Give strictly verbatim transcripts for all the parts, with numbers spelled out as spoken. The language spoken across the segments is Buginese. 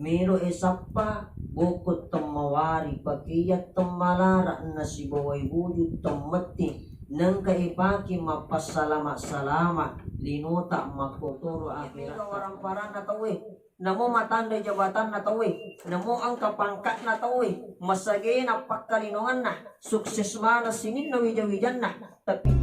Melo e sappa boko temmawari, pakeiya temmalara, nasibawai buju temmetti, nengka e pake mappassalama-salama linota makkotoro akhirat. Melo waramparanna tauwe, namo matanre jabatanna tauwe, namo engka pangkatna tauwe, masagena pakkalinonganna, sukses maneng sininna wija-wijanna, tapi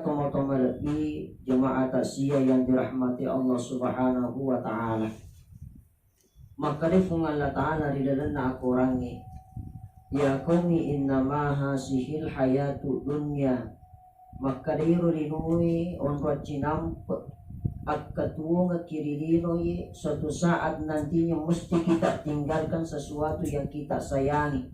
Tomatoa malebbi jemaah takziah yang dirahmati Allah Subhanahu wa Ta'ala. Makkeda Puang Allah Ta'ala ri lalenna akorangnge, "Ya qaumi innama hazihil hayatu dunya." Makkeda iro linoe onrong cinampe, akkatuwongekki ri linoe, suatu saat nantinya mesti kita tinggalkan sesuatu yang kita sayangi,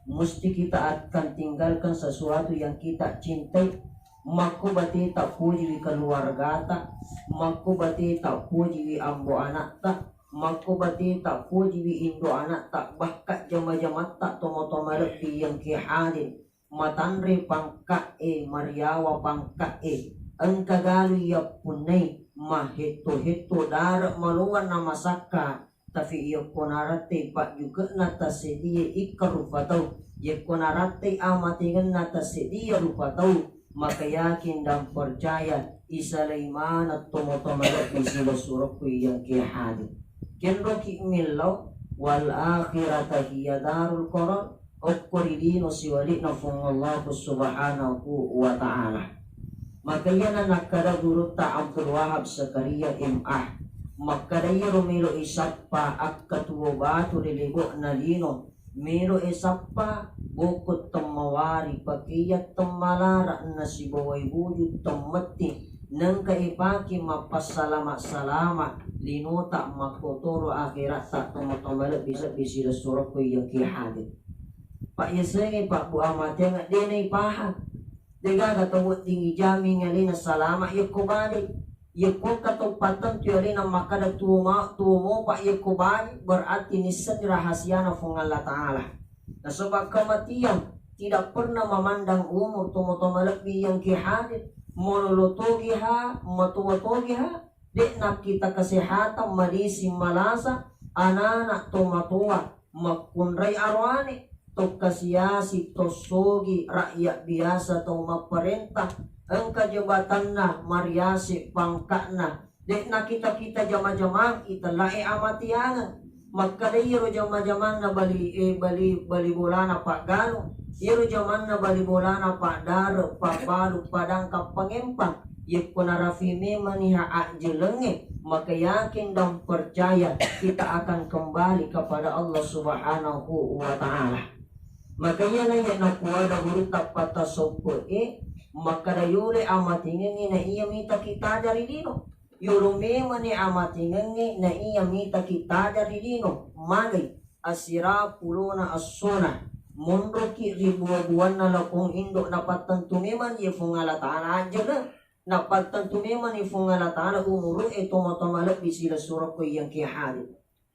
mesti kita akan tinggalkan sesuatu yang kita cintai. Makko bateta pojiwi keluargata, makko bateta pojiwi ambo anatta, makko bateta pojiwi indo anatta, bahkan jama-jamatta, tomatoa malebbi yang ke hadir, matanre pangka'e, mariawa pangka'e, engka galu yappunnai, mahetto-hetto dare maloang namasakka, tapi yakko narattei pajjuke'na tasseddie ikka rupa tau, yakko narattei amatengenna tasseddie rupa tau, maka yakin dan percaya isalai maneng tomatoa malebbi silessurekku yang ke hadir. Kenroki millau, wal akhirata hiya darul qarar, okko ri lino siwali'na Puang Allah Subhanahu wa Ta'ala. Maka iyana nakkada gurutta Abdul Wahab Zakaria M A, makkada iyaro melo isappa akkatuwo batu ri lebo'na lino, melo e sappa boko temmawari, pakeiya temmalara, nasibawai buju temmetti, nengka e pake mappassalama-salama linota makkotoro akhiratta, tomatoa malebbi sebbi silessurekku yang ke hadir. Pak yasengnge pabbu amateang de naipaha. Degaga tau wedding ijaming alena salama yakko bali. Yakko engka tau pattentu alena makkada tuwo ma-, tuwo mopa yakko bali, berarti nissenni rahasiana Puang Allah Ta'ala. Nasaba kematian tidak pernah memandang umur, tomatoa malebbi yang ke hadir. Mololo togi ha, matoa togi ha, de'na kita kesehatan, madising malasa, anana tomatoa, makkunrai aroane, tokkasiasi, tossogi, rakyat biasa, tau mapparenta, engka jabatanna, mariase pangka'na, de'na kita-kita jama-jamang, itellae amatiangeng. Makkada iyaro jama-jamanna bali, eh, bali, bali bolana paggalung, iyaro jamanna bali bolana paddare, pabbalu, padangka, pangempang, yakko narafi memaniha ajjelengnge, maka yakin dan percaya kita akan kembali kepada Allah Subhanahu wa Ta'ala. Maka iyana iya nakuada gurutta patasoppo e, makkada yole amatengengnge na iya mita kita dari lino. Yolo memani amatengengnge na iya mita kita dari lino. Magai asira pulona essona. Monroki ri bua-buanna lapong indo, napattentu memang ye Puang Allah Ta'ala ajjele. Napattentu memani Puang Allah Ta'ala umuru e tomatoa malebbi silessurekku yang ke hadir.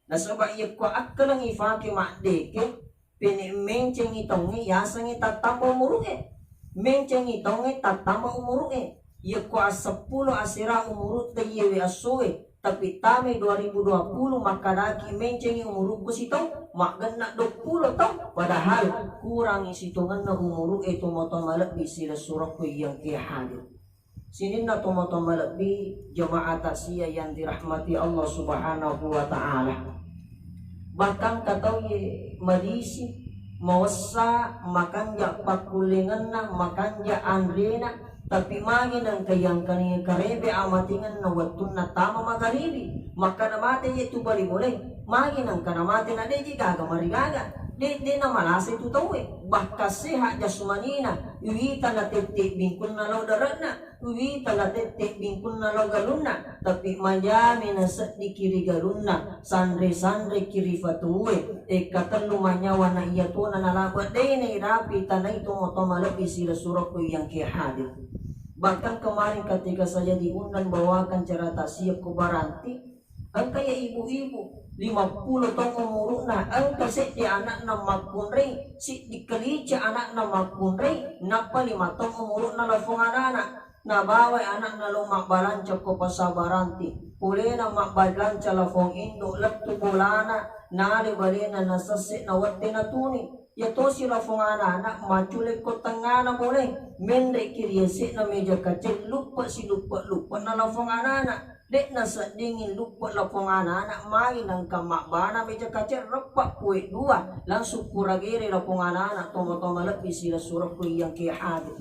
Nasaba yakko akkaleng ifake maddeke, pene mencengi taungnge, yasengnge tattamba umuru'e. Mencengi taungnge tattamba umuru'e. Yakko asseppulo asera umurutta iyewe essowe, tapi tamai dua ribu dua puluh makkadaki mencengi umurukku sitaung, maggenna duappulo taung, padahal kurangi sitongenna umuru'e tomatoa malebbi silessurekku yang ke hadir. Sininna tomatoa malebbi, jemaah takziah yang dirahmati Allah Subhanahu wa Ta'ala. Bahkan katauye madisi, mawessa, makanja pakkullengenna, makanja anrena, tapi magi nengka yangkani karebe amatengenna wettunna tama magaribi, makkana mate ye tu bali bole, magi nengka namate nadeji gaga marigaga. De', de' namalasa itu tauwe, bahkan sehat jasmanina, wita natette bingkunna lao dare'na, wita natette bingkunna lao galunna, tapi majami naseddiki ri galunna, sanre-sanreki ri fatuwe, e katellu manyawa na iya tona nalaba de' nairapi tanai tomatoa malebbi silessurekku iyangke hadir. Bahkan kemarin ketika saya diundang bawakan cerita siap ke Baranti, engka ya ibu-ibu, lima puluh taung umuru'na, engka seddi ana'na makkunrai, siddi kalice ana'na makkunrai, nappa lima taung umuru'na lafong anana. Nabawai ana'na lao mabbalanca ko pasar Baranti. Polena mabbalanca lafong indo, lettu bolana, nale balena nasesse nawette natuni. Iya tosi lafong anana macule ko tengngana bole, menreki ri yase'na meja kace, luppe siluppe-luppe'na lafong anana. De' naseddingi luppe lafong anana, mai nengka mabbana meja kace, reppa pue dua, langsung kuragere lafong anana, tomatoa malebbi silessurekku iyangke hadir.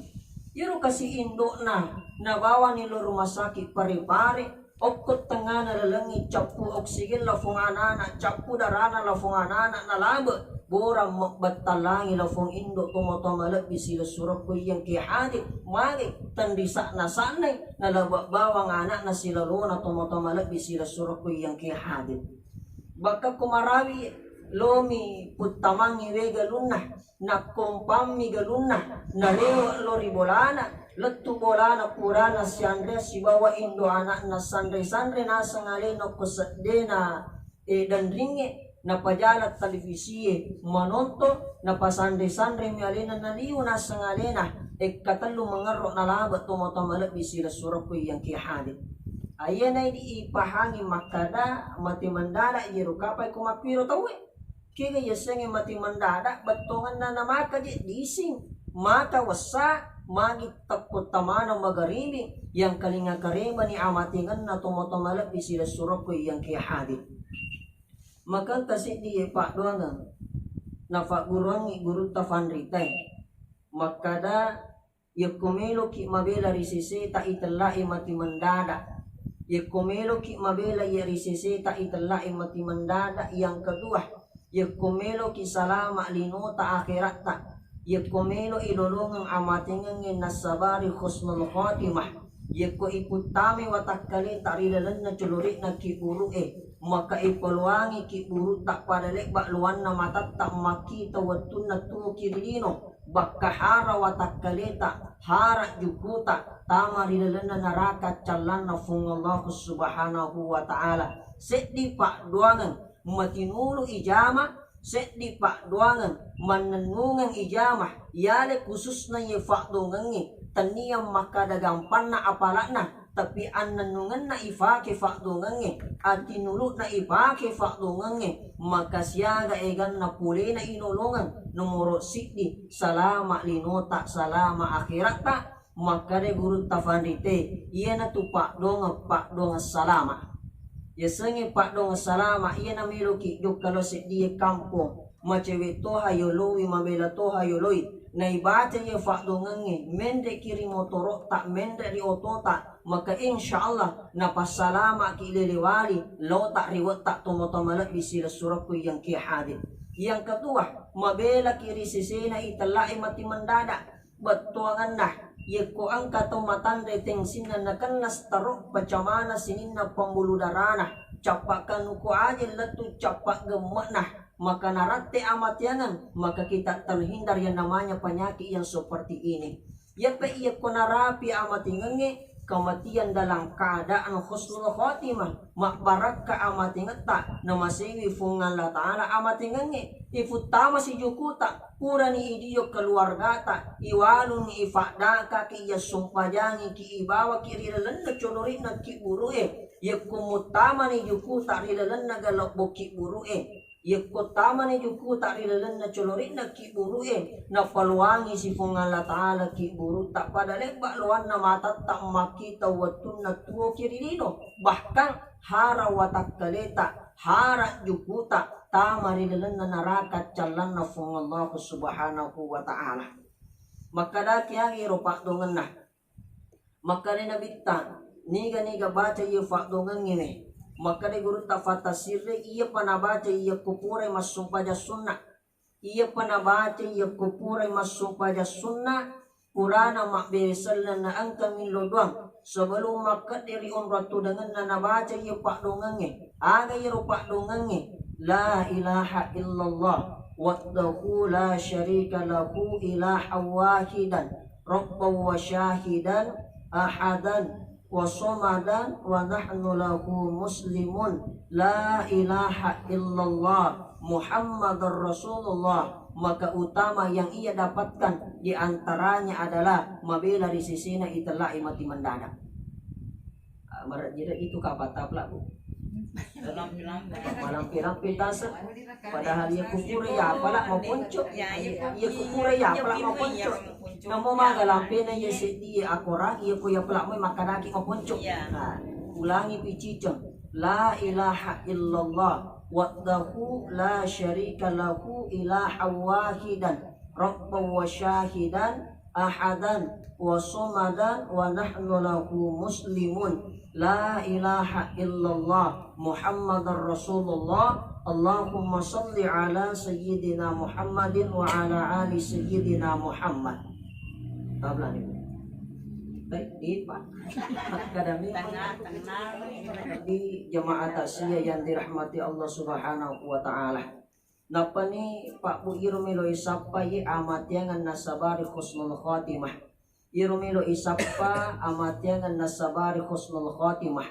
Iyaro kasi indo'na nabawani lo rumah sakit Pare-Pare, okko tengngana lalengngi cappu oksigen lafong anana, cappu darana lafong anana, nalabe, borang mabbattallangi lafong indo tomatoa malebbi silessurekku iyangke hadir, mage tenrisa'na sa'nai, nalaba bawang ana'na silalona tomatoa malebbi silessurekku iyangke hadir. Bakka ko marawi lomi puttamangi we galunna, nakkompammi galunna, narewe lo ri bolana, lettu bolana purana sianre sibawa indo ana'na sanre-sanre naseng alena ko seddena, e, danringnge, napajalang talivisie manonton, napasanre-sanremi alena naliu naseng alena, e, katellu mengerro nalabe tomatoa malebbi silessurekku iyangke hadir. Aiyana idi ipahangi makkada mate mendadak iyaro kapai ko makkuiro tauwe. Kega yasengnge mate mendadak, bettuangenna namaka je dising, maka wessa, magi tekko tamana magaribi, yang kalinga karebani amatengenna tomatoa malebbi silessurekku iyangke hadir. Maka engka seddi ye paddoangeng nafagguruangngi gurutta fanritae makkada, yekko meloki mabela ri seseta itellae mati mendadak. Yekko meloki mabela iya ri seseta itellae mati mendadak. Yang kedua, yekko meloki salama linota akheratta, yekko melo ilolongeng amatengengnge nassabari husnul khotimah, yekko iputtame watakkaleta ri lalenna colore'na kibburu'e, maka ipoloangi kibburutta pada lebba loanna matatta makkita wettunna tuoki ri lino. Bakkahara watakkaleta, hara jukuta, tama ri lalenna naraka callanna Fuang Allahu Subhanahu wa Ta'ala. Seddi paddoangeng matinulu ijama, seddi paddoangeng mannennungeng ijama, yale khususna ye faddoangengnge, tennia makkada gampanna apala'na, tapi annennungenna ifake faddoangengnge, atinulu'na ifake faddoangengnge, maka siaga eganna polena inolongeng. Nomoro siddi, salama linota, salama akheratta. Makkada gurutta fanrite, iyanatu paddoangeng, paddoangeng salama. Yasengnge paddoangeng salama, iyana meloki jokka lao seddie kampong, macewe toha yoloi, mabela toha yoloi, naibaca iye faddoangengnge, menreki ri motoro'ta, menre ri otota, maka insya Allah napassalamaki lele wali, laota ri wetta tomatoa malebbi silessurekku iyangke hadir. Yang kedua, mabelaki ri sesena itellae mati mendadak. Bettuangenna, yekko engka tau matanre tengsinna nakenna stroke, pecamana sininna pembuluh darana, cappa kanuku aje lettu cappa gemme'na, maka naratte amateangeng, maka kita terhindar yang namanya penyakit yang seperti ini. Iyape iyekko narapi amatengengnge, kematian dalam keadaan husnul khotimah, mabbarakka amatengetta, namasewi Fuang Allah Ta'ala amatengengnge. Ifuttama sijukuta, purani idio keluargata, iwalunni ifaddakaki, iyassumpajangiki, ibawaki ri lalenna colori'na kibburu'e. Yekko muttamani jukuta ri lalenna galebbo kibburu'e, yekko tamani jukuta ri lalenna colori'na kibburu'e, napaloangi si Fuang Allah Ta'ala kibburutta pada lebba loanna matatta makkita wettunna tuoki ri lino. Bahkan hara watakkaleta, hara jukuta tama ri lalenna naraka callanna Fuang Allah Subhanahu wa Ta'ala. Makkadaki agi ro paddoangenna. Makkada Nabitta, niga-niga baca iya faddoangengnge we. Makkada gurutta fatasirre, iyapa nabaca iyakko purai massumpajang sunna. Iyapa nabaca iyakko purai massumpajang sunna, purana mabbere selleng na engka millo doang. Sebelum makkedde ri onrong tudengenna nabaca iya paddongengnge. Aga iyaro paddongengnge? La ilaha illallah wahdahu la syarika lahu ilaha wahidan rabban wa syahidan ahadan wa somadan wa nahnu lahu muslimun. La ilaha illallah Muhammadar Rasulullah. Maka utama yang ia dapatkan di antaranya adalah mabela ri sesena itellai mati mendadak. Ah, marejjire itu kapal taplak, Bu. Malampe-lampe taseng. Padahal iya kupure ya apala maponco. Iya kupure ya apala maponco. Namo maga lampena iya seddi iya akorang iya ko iya apala mai makkadaki maponco. Nah, ulangi piciceng. La ilaha illallah wahdahu la syarika lahu ilaha wahidan rabban wa syahidan ahadan wa somadan wa nahnu lahu muslimun. La ilaha illallah Muhammadar Rasulullah. Allahumma salli ala sayyidina Muhammadin wa ala ali sayyidina Muhammad. Tabla ni. Baik, di Pak. Kadami. Di jamaah takziah yang dirahmati Allah Subhanahu wa taala. Nappani Pak Bu, iro melo isappa ye amateangeng nasabari husnul khotimah. Iro melo isappa amateangeng nasabari husnul khotimah.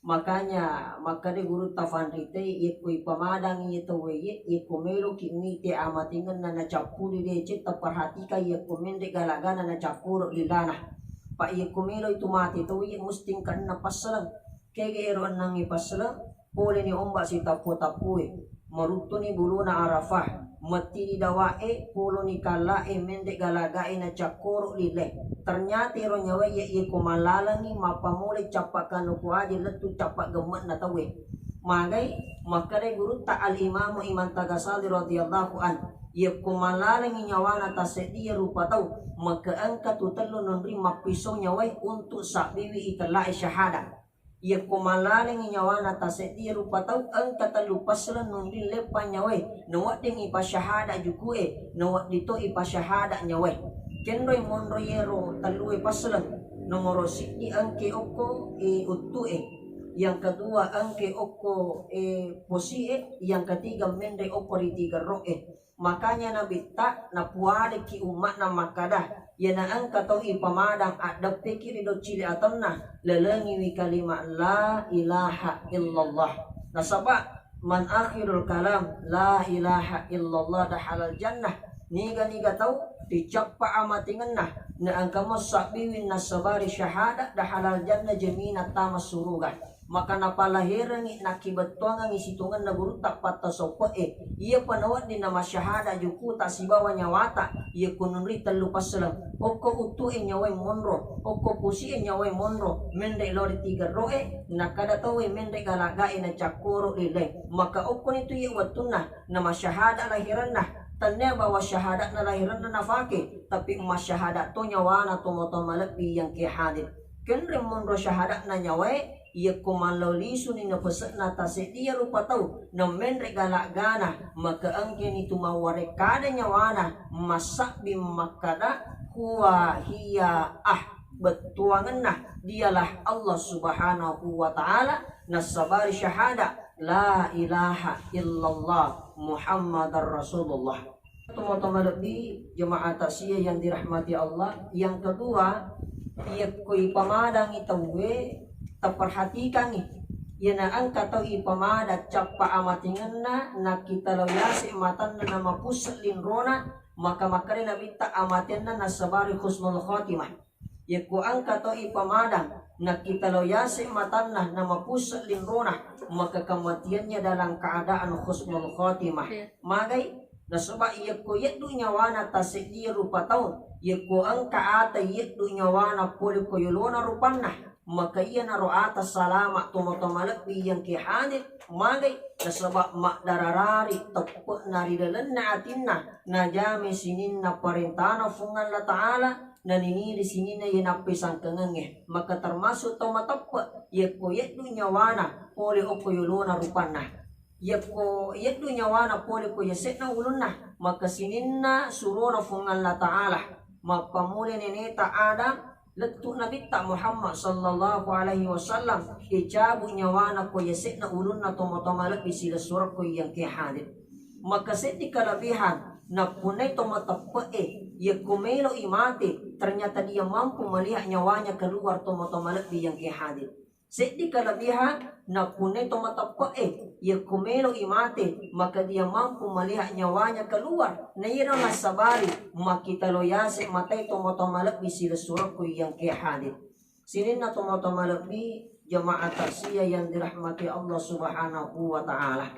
Makanya makkeda gurutta fanrite, yekko ipamadangi tauwe ye, yekko meloki mite amatengenna nacappuri deceng, taperhatikang yekko menre galagana nacappuro lilana. Pak yekko melo itu mate tauwe ye, musti engka enneng passaleng. Kega ero ennengnge passaleng? Poleni ombak sitappu-tappue, maruttuni buluna Arafah, mettini dawa'e, poloni kalla'e, menre galaga'e nacakkoro lile. Ternyata ero nyawae iya, iya ko mallalengi mappamulai cappa kanuku aje lettu cappa gemme'na tauwe. Magai makkedai gurutta Al-Imamu Imam Taghazali radhiyallahu an, yekko mallalengi nyawana tasseddi rupa tau, maka engka tu tellu nonri mappisau nyawae untuk sabbiwi itella'e syahada. Yekko mallalengi nyawana taseddi rupa tau, engka tellu passaleng nunring leppang nyawae, nawedding ipasyahada juku'e, nawedding to ipasyahada nyawae. Kenroi monro yero tellue passaleng, nomoro siddi engke okko, e, uttu'e, yang kedua engke okko, e, posi'e, yang ketiga menre okko ri tigerro'e. Makanya Nabitta napuadekki umma'na makkada, iyana engka tau ipamadang addeppeki ri doccili atenna, lalengiwi kalimat la ilaha illallah. Nasaba man akhirul kalam la ilaha illallah dakhalal jannah. Niga-niga tau ricappa amatengenna, na engka mo sabbiwi nassabari syahada dakhalal jannah, jaminan tama suruga. Maka napalaherengngi nakkibettuangengngi sitongenna gurutta pattasoppe'e, iyapa nawedding namasyahada jukuta sibawa nyawata, iyakko nunri tellu passaleng, okko uttu'e nyawae monro, okko posi'e nyawae monro, menre lao ri tigerro'e, nakkada tauwe menre galaga'e nacakkoro lileng, maka okkonitu iye wettunna namasyahada laherenna, tennia bawa syahadatna laherenna nafake, tapi masyahada to nyawana tomatoa malebbi yang ke hadir. Kenreng monro syahadatna nyawae, iyakko mallau lisuni napese'na taseddiya rupa tau, nammenre galagana, maka engkeni tu mawwarekkada nyawana, massabbi makkada, huwa hiya ah, bettuangenna, dialah Allah Subhanahu wa Ta'ala, nassabari syahada, la ilaha illallah Muhammadar Rasulullah. Tomatoa malebbi jemaah takziah yang dirahmati Allah. Yang kedua, iyakko ipamadangi tauwe, taperhatikangi. Iyana engka tau ipamadang cappa amatengenna, nakkita lao yase matanna namapusse linrona, maka makkeda Nabitta amatenna nassabari husnul khotimah. Yekko engka to ipamadang, nakkita lao yase matanna, namapusse linrona, maka kematiannya dalam keadaan husnul khotimah. Magai? Nasaba yekko yeddu nyawana taseddi rupa tau, yekko engka ata yeddu nyawana pole ko yolona rupanna, maka iyanaro ata salama tomatoa malebbi yang ke hadir. Magai? Nasaba maddararari teppe'na ri lalenna atinna, najame sininna parentana Fuang Allah Ta'ala, naniniri sininna iye nappisangkengengnge, maka termasuk tau mateppe, yekko yeddu nyawana pole okko yolona rupanna. Yakko yeddu nyawana pole ko yase'na ulunna, maka sininna surona Fuang Allah Ta'ala, mappammula neneta Adam, lettu Nabitta Muhammad sallallahu alaihi wasallam, icabu nyawana ko yase'na ulunna tomatoa malebbi silessureng ko iyangke hadir. Maka seddi kalebihan, nappunnai to mateppe'e, yakko melo i mate, ternyata dia mampu melihat nyawanya keluar tomatoa malebbi iyangke hadir. Seddi kalebihan, nappunnai to mateppe'e, yakko melo i mate, maka dia mampu melihat nyawanya keluar. Na iyaro nassabari, makkita lo yase matai tomatoa malebbi silessureng ko iyangke hadir. Sininna tomatoa malebbi, jamaah takziah yang dirahmati Allah Subhanahu wa Ta'ala.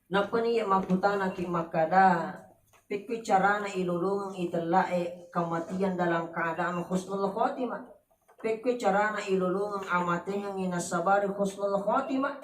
Nappani iya makkutanaki makkada, pekkui carana ilolongeng itellae kamatian dalam keadaan husnul khotimah? Pekkui carana ilolongeng amatengengngi nasabari husnul khotimah?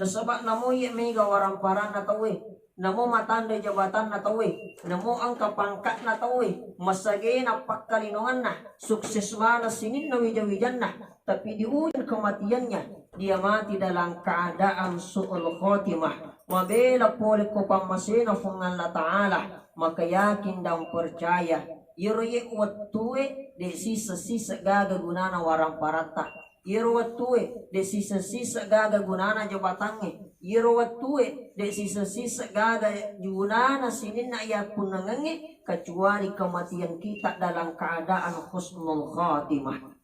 Nasaba namo iya mega waramparanna tauwe, namo matanre jabatanna tauwe, namo engka pangkatna tauwe, masagena pakkalinongenna, sukses maneng sininna wija-wijanna, tapi di ujung kematiannya, dia mati dalam keadaan su'ul khotimah, mabela pole ko pammasena Fuang Allah Ta'ala, maka yakin dan percaya, iyaro ye wettue de sisa-sisa gaga gunana waramparatta, iyaro wettue de sisa-sisa gaga gunana jabatangnge, iyaro wettue de sisa-sisa gaga gunana sininna yappunnangengnge, kecuali kematian kita dalam keadaan husnul khotimah.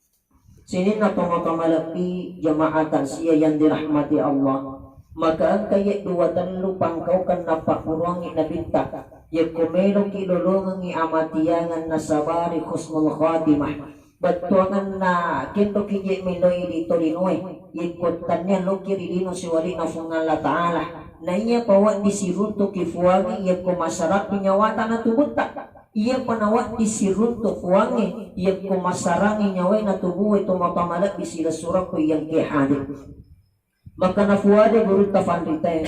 Sininna tomatoa malebbi, jamaah takziah yang dirahmati Allah, maka engka ye dua tellu pangkaukeng nappakkuruangngi Nabitta, yakko meloki lolongengngi amatiangeng nasabari husnul khotimah. Bettuangenna kenroki je miloi di tolinoe, yakko tannia loki ri lino siwali'na Fuang Allah Ta'ala. Naiya pawedding siruntuki Fuangnge yakko masarappi nyawata na tubutta. Iyapa nawedding siruntu Fuangnge yakko masarangngi nyawae na tubue tomatoa malebbi silessureng ko iyangke hadir. Makkana Fuade gurutta fanritae,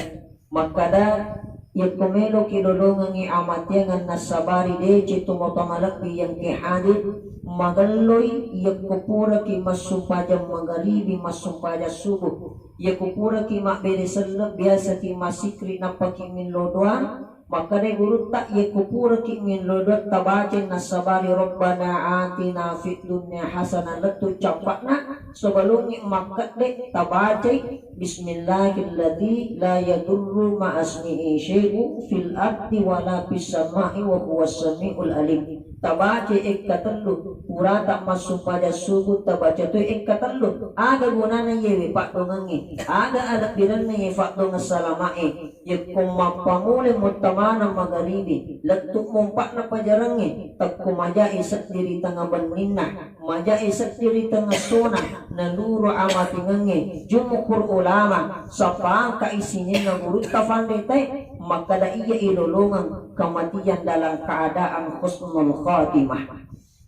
makkada, yakko meloki lolongengngi amatiangeng nasabari deceng tomatoa malebbi iyangke hadir, magelloi yakko puraki massumpajang magaribi, massumpajang subuh, yakko puraki mabbere selleng biasaki massikri nappaki millo doa. Makkadai gurutta, yakko puraki millo doa tabacai nasabari Rabbana atina fid dunya hasanah lettu cappa'na, sebelumngi makkedde tabacai bismillahilladzi la yadurru ma'asmihi syai'un fil ardi wala fis sama'i wa huwas sami'ul alim. Tabacai engka tellu, purata massumpajang subuh tabaca toi engka tellu. Aga gunana iyewe paddongengnge? Aga alebbirenna iye paddongeng salama'e? Yakko mappamulai muttamana magaribi, lettu mumpa'na pajarengnge, tekko majai seddi ri tengnga benninna, majai seddi ri tengnga essona, naluru amatengengnge, jumhur ulama, sapangkai sininna gurutta fanritae, makkada iya ilolongeng kematian dalam keadaan husnul khotimah.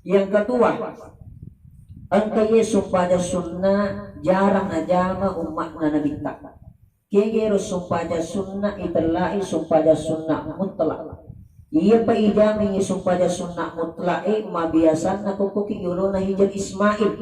Yang kedua, engka iye sumpajang sunna jarang najama umma'na Nabitta. Kegero sumpajang sunna itellai sumpajang sunna mutlak. Iyapa ijamai sumpajang sunna mutlak e, mabiasanna kokkoki yolona Hijr Ismail.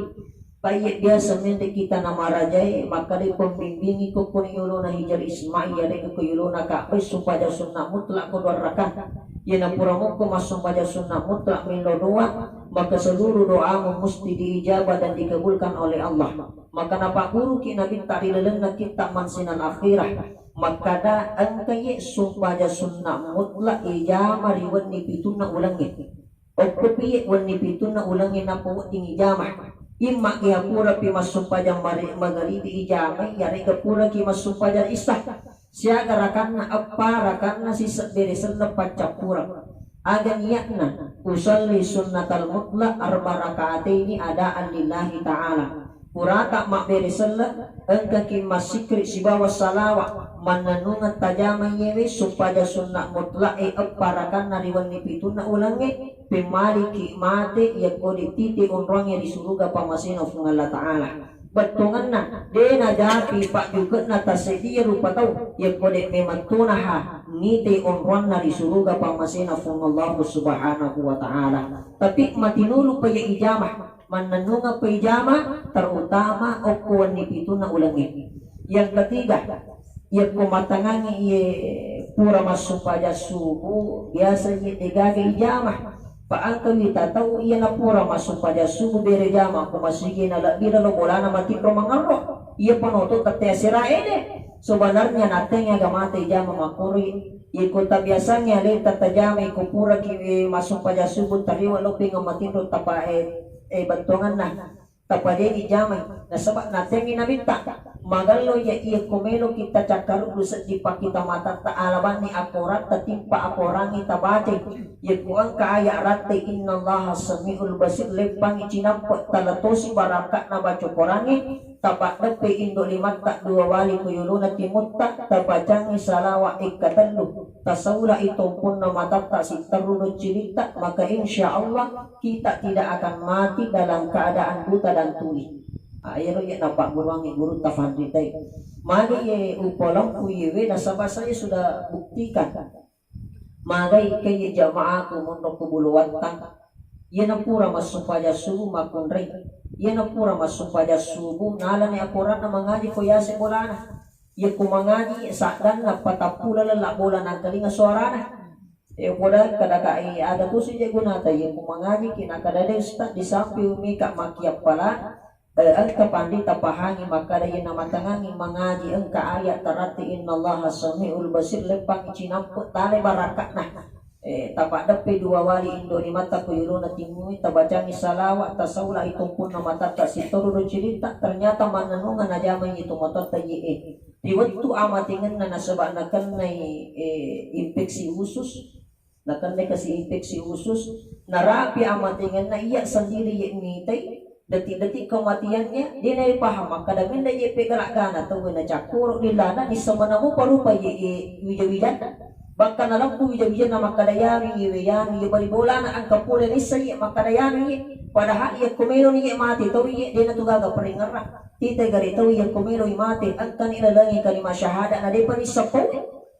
Paiye biasa menre kita namarajae, makkadai pembimbingi kokkoni yolona Hijr Ismail, yarega ko yolona Ka'bai sumpajang sunna mutlak ko dua rakang. Iyana pura mokko massumpajang sunna mutlak millo doa, maka seluruh doamu musti diijabah dan dikabulkan oleh Allah. Maka napagguruki Nabitta ri lalenna kitta Mansinal Akhirah, makkada engka iye sumpajang sunna mutlak ijama ri wenni pitunna ulengnge. Okkopi iye wenni pitunna ulengnge nappa wedding ijama. Imma iya purapi massumpajang mari-, magaribi ijamai, yarega puraki massumpajang isya. Siaga rakanna, eppa rakanna sisebbere selleng paccappureng. Aga niatna, usalli sunnatal mutlak arba rakaataini adaan lillahi ta'ala. Purata mabbere selleng, engkaki massikri sibawa salawa, mannennungeng tajama iyewe sumpajang sunna mutlak e eppa rakanna ri wenni pitunna ulengnge, pemmaliki mate yakko de titi onroangnge ri suruga pamasena Fuang Allah Ta'ala. Bettuangenna, de najapi pajjuke'na tasseddie rupa tau, yakko de memeng tonaha nite onroanna ri suruga pamasena Fuang Allah Subhanahu wa Ta'ala. Tapi matinulu pa iya ijama, mannennungeng pa ijama, terutama okko wenni pitunna ulengnge. Yang ketiga, Iyakko matangangi iye pura massumpajang subuh, biasa iye degaga ijama. Pa engka wita tau iya napura massumpajang subuh bere jama ko masigi nalebbi lalo bolana matinro mangerro. Iya panoto tette asera ede. Sebenarnya natengngi aga mate ijama makkoro. Iyako tabiasangngi aleta tajama iko puraki, eh, massumpajang subuh tariwa loppinga matinro tapa, eh, eh, bettuanganna. Tapajaini jamai, nasaba natengngi nabitta. Magello iya, iyakko meloki tacakkaruddu seddi pakkita matatta, alabanni akoratta timpa akorangngi tabacai. Iyakko engka aya ratte, "Innallaha samiul basir," leppangngi cinampe, talatosi barakka'na baca Korangnge, tapaddeppe indo limatta dua wali ko yolona timutta, tabacangngi salawa ekka tellu, tasaulai tompunna matatta sitterru doccilitta, maka insya Allah kita tidak akan mati dalam keadaan buta dan tuli. Ah, iyaro iya napagguruangngi gurutta fanritae. Magi ye upolempu yewe nasaba saya sudah buktikan. Magai ke ye jamaaku monro ku Buluwattang. Iya napura massumpajang subuh makkunrai. Iya napura massumpajang subuh nalani akoranna mangaji ko yase bolana. Iya ku mangaji saddanna patappu laleng labbola nangkalinga suarana. E, poda kada kai aga tusi je gunata, iya ku mangaji ki nakada de ustaz di samping mika makkiappala, eh, engka pandita pahangi makkada iya namatangangi mangaji engka ayat taratti innallaha samiul basir leppang cinampe tale barakatna. Eh, tapaddeppe dua wali indo limatta ko yolona timmui, tabacangi salawa, tasaulai tompunna matatta sitoru do cilitta, ternyata mannennungeng najamai itu matotta ye, eh. Ri wettu amatengenna nasaba nakennai, eh, infeksi usus, nakennai kasi infeksi usus, narapi amatengenna iya sendiri ye mitai, detik-detik kematiannya, de naipahang makkada menda ye pegalaggana tauwe nacakkoro lillana nisseng manamupa rupa ye, eh, wija-wijanna. Bakka nalempu wija-wijanna makkada yanu ye, we yanu ye, bali bolana engka pole nisseng ye makkada yanu ye. Padahal ye ko meloni ye mate tau ye, de natu gaga paringerrang. Tite gare tau iya ko meloi mate, engkani lalengi kalima syahadat na depa nisseng pau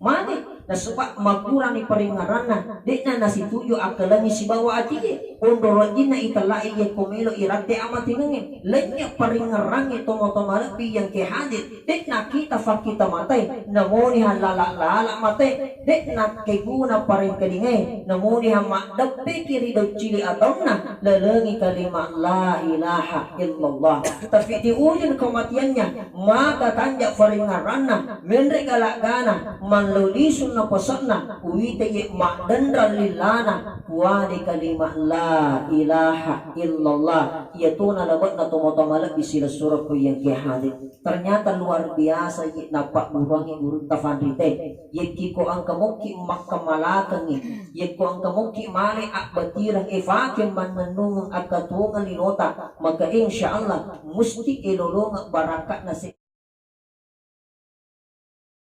mate. Nasaba makurani paringngeranna, de'na nasituju akkalengi sibawa atie. Onro rajinna itellai iya ko melo iratte amatengengnge. Lennye paringngerangnge tomo-tomo malebbi yang ke hadir. De'na kita fakkita mate, namoni halala-lala mate. De'na keguna parengkalingai, namuni hammaddeppeki ri doccili ataunna, lalengi kalimat la ilaha illallah. Tapi di ujung kematiannya, maka kanja faringaranna, menre galaggana, mallo lisunna pesenna, uwita ye maddenrang lillana, kuade kalimat la ilaha illallah. Iya tona labe'na tomo-tomo malebbi silessureng ko yang ke hadir. Ternyata luar biasa ye nappagguruangngi gurutta fanrite. Yekki ko engka mokki makkamalakengngi, yekko engka mokki male abbatireng, e, fake mannennungeng akkatuwongeng linota, maka insya Allah musti elolongeng barakatna se-